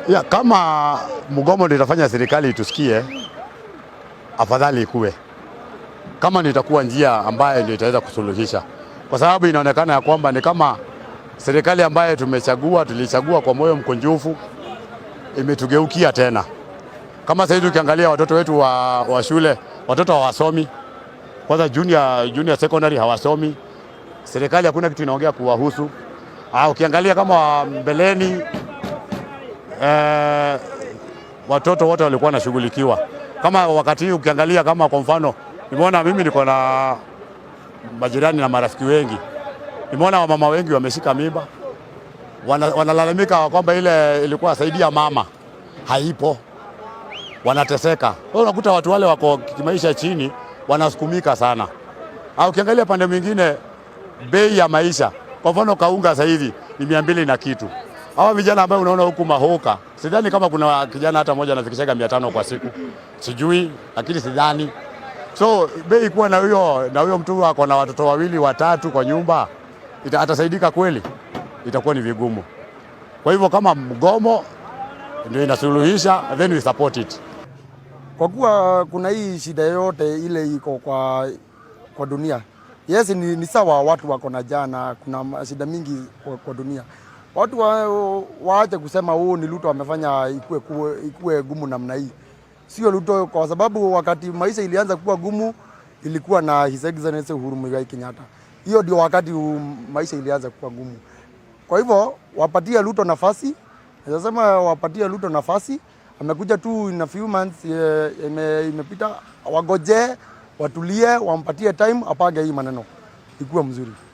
Ya, kama mgomo ndio itafanya serikali itusikie, afadhali ikuwe kama ndio itakuwa njia ambayo ndio itaweza kusuluhisha, kwa sababu inaonekana ya kwamba ni kama serikali ambayo tumechagua, tulichagua kwa moyo mkunjufu, imetugeukia tena. Kama sasa hivi ukiangalia watoto wetu wa shule, watoto hawasomi kwanza, junior secondary hawasomi. Serikali hakuna kitu inaongea kuwahusu. Ukiangalia kama mbeleni watoto wote walikuwa wanashughulikiwa. Kama wakati huu ukiangalia, kama kwa mfano, nimeona mimi niko na majirani na marafiki wengi, nimeona wamama wengi wameshika mimba, wanalalamika kwamba ile ilikuwa saidia mama haipo, wanateseka. Wewe unakuta watu wale wako kimaisha chini wanasukumika sana. Au ukiangalia pande mwingine, bei ya maisha, kwa mfano kaunga sasa hivi ni 200 na kitu. Hawa vijana ambao unaona huku mahoka, sidhani kama kuna kijana hata mmoja anafikishaga 500 kwa siku, sijui, lakini sidhani. So bei kuwa na huyo mtu ako na watoto wawili watatu kwa nyumba, atasaidika kweli? Itakuwa ni vigumu. Kwa hivyo kama mgomo ndio inasuluhisha, then we support it. Kwa kuwa kuna hii shida yote ile iko kwa dunia. Yes, ni sawa watu wako na jana, kuna shida mingi kwa dunia. Watu waache kusema huu ni Ruto amefanya ikue gumu namna hii. Sio Ruto, kwa sababu wakati maisha ilianza kuwa gumu ilikuwa na His Excellency Uhuru Muigai Kenyatta. Hiyo ndio wakati maisha ilianza kuwa gumu. Kwa hivyo wapatie Ruto nafasi, nasema wapatie Ruto nafasi. Amekuja tu in a few months imepita, wagoje, watulie, wampatie time apange hii maneno ikuwe mzuri.